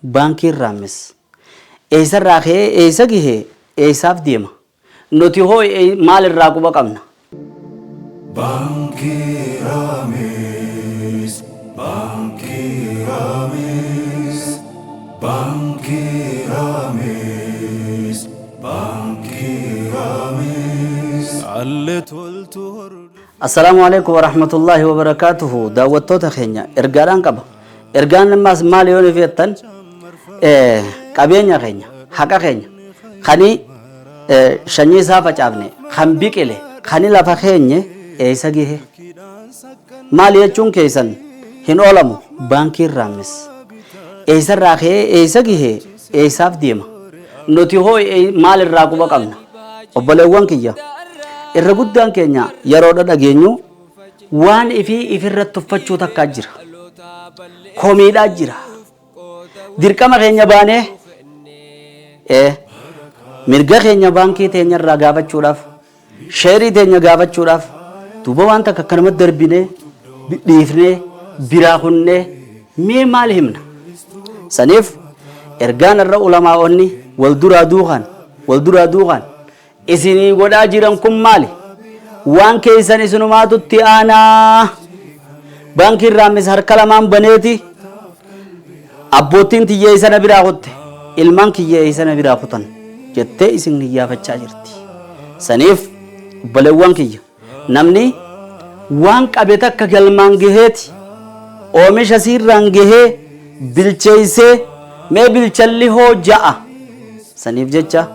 Baankiin Raammis. Eessarraa ka'ee eessa gahe? Eessaaf deema? Nuti hoo maal irraa quba qabna? Baankii Raamis, Baankii Raamis, Baankii Raamis, Baankii Raamis. Alle toltu hordofi. Assalaamu Aleykum Warahmatullaahi Wabarakaatuhu Daawwattoota keenya ergaadhaan qaba. Ergaan ammaas maali yoo nuuf jettan qabeenya keenya haqa keenya kani shanyii isaa facaafne kan biqile kani lafa keenye eessa gahe maali jechuun keessan hin oolamu baankiin raammis eessarraa ka'ee eessa gahe eessaaf deema nuti hoo maal irraa quba qabna obboleewwan kiyya irra guddaan keenya yeroodha dhageenyu waan ifii ifirratti tuffachuu takkaa jira komiidhaa jira dirqama keenya baanee ee mirga keenya baankii teenya irraa gaafachuudhaaf Sheerii teenya gaafachuudhaaf duuba waan takka akkanumatti darbinee dhiifnee biraa kunnee mee maal himna? Saniif ergaan irra ulamaa'onni wal duraa duukaan wal duraa duukaan isinii godhaa jiran kun maali? Waan keessan isinumaatu itti aanaa. Baankiin Raammis harka lamaan baneeti Abboottiin tiyya eessa na biraa kutte, ilmaan kiyya eessa na biraa kutan jettee isin hiyyaafachaa jirti. Saniif obboleewwan kiyya namni waan qabe takka galmaan gaheeti oomisha siirraan gahee bilcheessee mee bilchalli hoo ja'a. Saniif jecha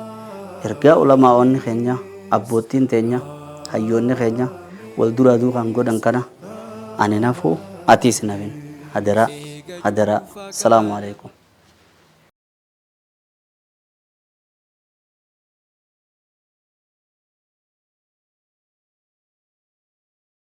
ergaa ulamaa'onni keenya abboottiin teenya hayyoonni keenya wal duraa duukaan godhan kana ani nafu atiis nafin. Hadaraa hadaraa. Salaamu alaikum.